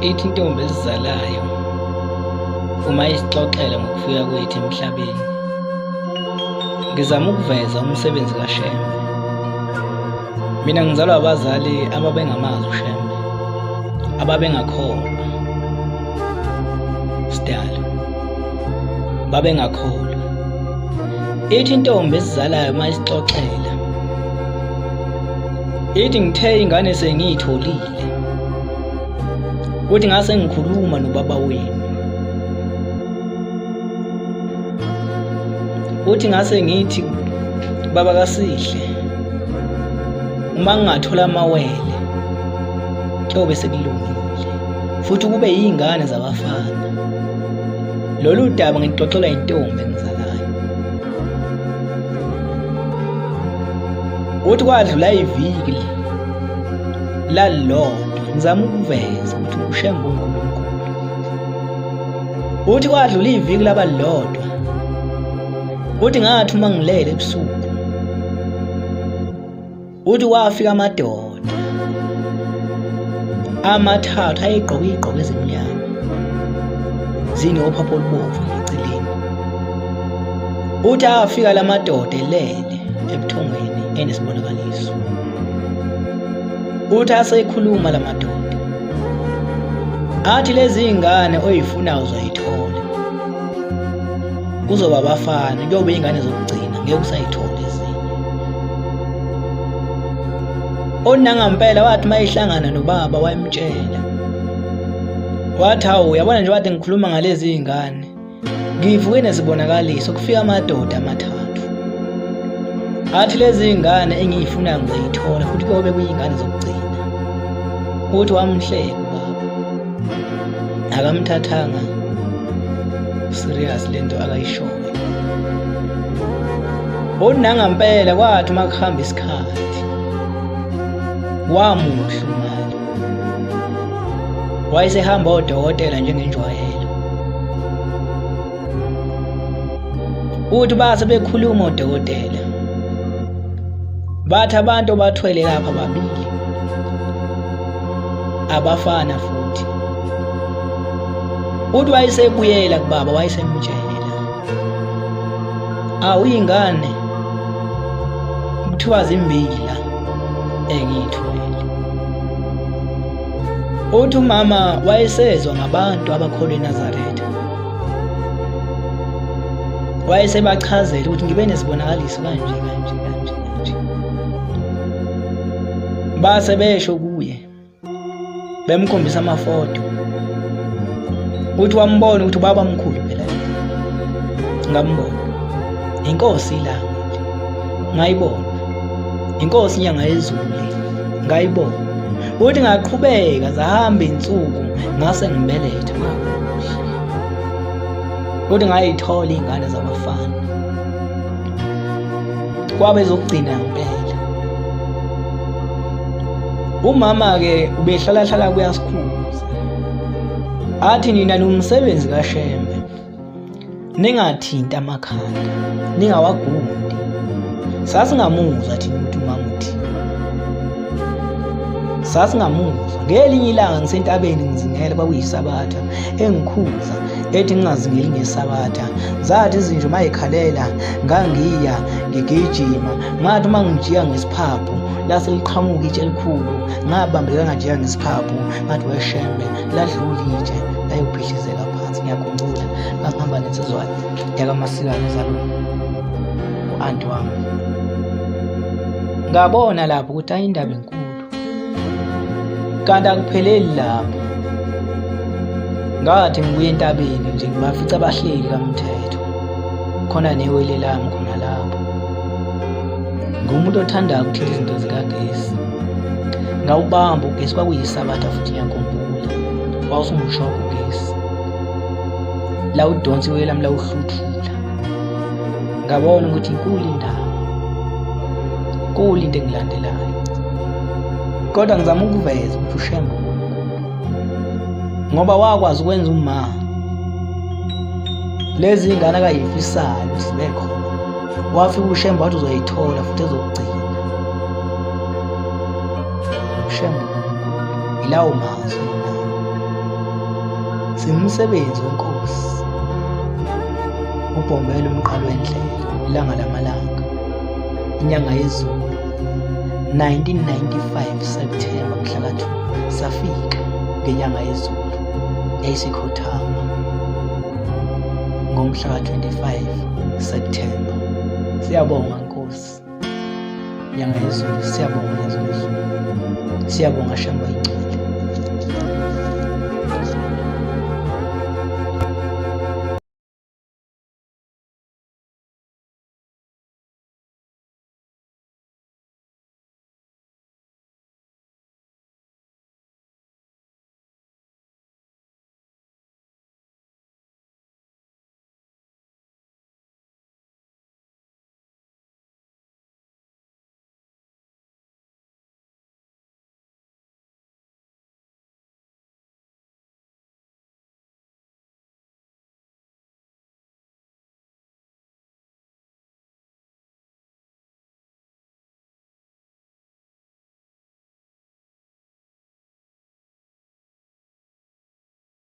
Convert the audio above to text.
Ithi intombi esizalayo uma isixoxela ngokufika kwethu emhlabeni. Ngizama ukuveza umsebenzi kaShembe. Mina ngizalwa abazali ababengamazi uShembe, ababengakholwa. Sidalo. Babengakholwa. Ithi intombi esizalayo uma isixoxela ithi ngithe ingane sengiyitholile kuthi ngase ngikhuluma nobaba wenu uthi ngase ngithi baba kaSihle uma ngingathola amawele kuyobe sekulungile futhi kube yiy'ngane zabafana. Lolu daba ngixoxelwa intombi engizalayo. Uthi kwadlula iviki lalilodwa ngizama ukuveza ukuthi uShembe uNkulunkulu. Uthi kwadlula iviki laba lilodwa. Uthi ngathi uma ngilele ebusuku Uthi kwafika amadoda amathathu ayegqoke iy'gqoko ezimnyama zinophapho olubomvu eceleni. Uthi afika la madoda elele ebuthongweni enesibonakaliso. Uthi asekhuluma la madoda athi lezi ngane oyifunayo uzoyithola, kuzoba abafana, kuyobe ingane zokugcina, ngeke usayithola ezinye. Onangampela wathi uma ehlangana nobaba wayemtshela wathi hawu uyabona nje wathi ngikhuluma ngalezi zingane ngivuke nesibonakaliso kufika amadoda amathathu athi lezi zingane engiyifunayo ngizoyithola futhi kuyobe kuyingane zokugcina uthi wamhleka ubaba akamthathanga serious lento akayishoyo Unangampela kwathi uma kuhamba isikhathi wamuhle umali wayesehamba odokotela njengenjwayelo. Uthi base bekhuluma odokotela bathi abantu obathwele lapha babili abafana futhi. Uthi wayesebuyela kubaba wayesemtshela awu ingane kuthiwa zimbili la engiyithwele. Uthi umama wayesezwa ngabantu abakholwa eNazaretha, wayesebachazela ukuthi ngibe nesibonakaliso kanje kanje kanje kanje, base besho kuye bemkhombisa amafoto uthi wambona ukuthi ubaba mkhulu phela ngambona inkosi ilanga ngayibona inkosi inyanga yezulu le ngayibona uthi ngaqhubeka zahamba insuku ngase ngibeletha ngakuhle uthi ngayithola iy'ngane zabafana kwabe zokugcina ngempela Umama-ke ubehlalahlala kuyasikhuza athi nina nomsebenzi kaShembe ningathinti amakhanda ningawagundi. Sasingamuzwa thina ukuthi umama uthini, sasingamuzwa. Ngelinye ilanga ngisentabeni ngizingela, kwakuyisabatha, engikhuza ethi ngingazingeli ngesabatha. Zathi izinja uma yikhalela ngangiya ngigijima, ngathi uma ngijiya ngesiphaphu lase liqhamuka itshe elikhulu, ngabambelela ngajika ngesiphaphu, ngathi weshembe ladlula itshe layobhidlizeka phansi. Ngiyakhumbula ngangihamba nensizwa yakamasikane ezalwa u-anti wami, ngabona lapho ukuthi ayi indaba enkulu kanti akupheleli lapho. Ngathi ngibuya entabeni nje ngibafica bahleli kamthetho khona newele lami khona lapho. Ngumuntu othandayo ukuthinta izinto zikagesi. Ngawubamba ugesi, kwakuyisabatha futhi ngiyakhumbula. Wawusungushoka ugesi. Lawudonsa iwele lami lawuhluthula. Ngabona ukuthi inkulu indaba. Inkulu into engilandelayo. Kodwa ngizama ukuveza ukuthi uShembe uNkulunkulu. Ngoba wakwazi ukwenza uma lezi ingane akayifisayo ukuthi zibe khona. Wafika uShembe wathi uzoyithola futhi ezokugcina. UShembe uNkulunkulu. Yilawo mazwi enginawo. Simsebenzi wenkosi. Ubhombela umqalo wendlela ilanga lamalanga. Inyanga yezulu 1995 September mhla ka-2 safika ngenyanga yezulu yayisikhothama ngomhla ka-25 September. Siyabonga Nkosi. Nyanga yezulu, siyabonga Nyanga yezulu. Siyabonga Shembe oyingcwele.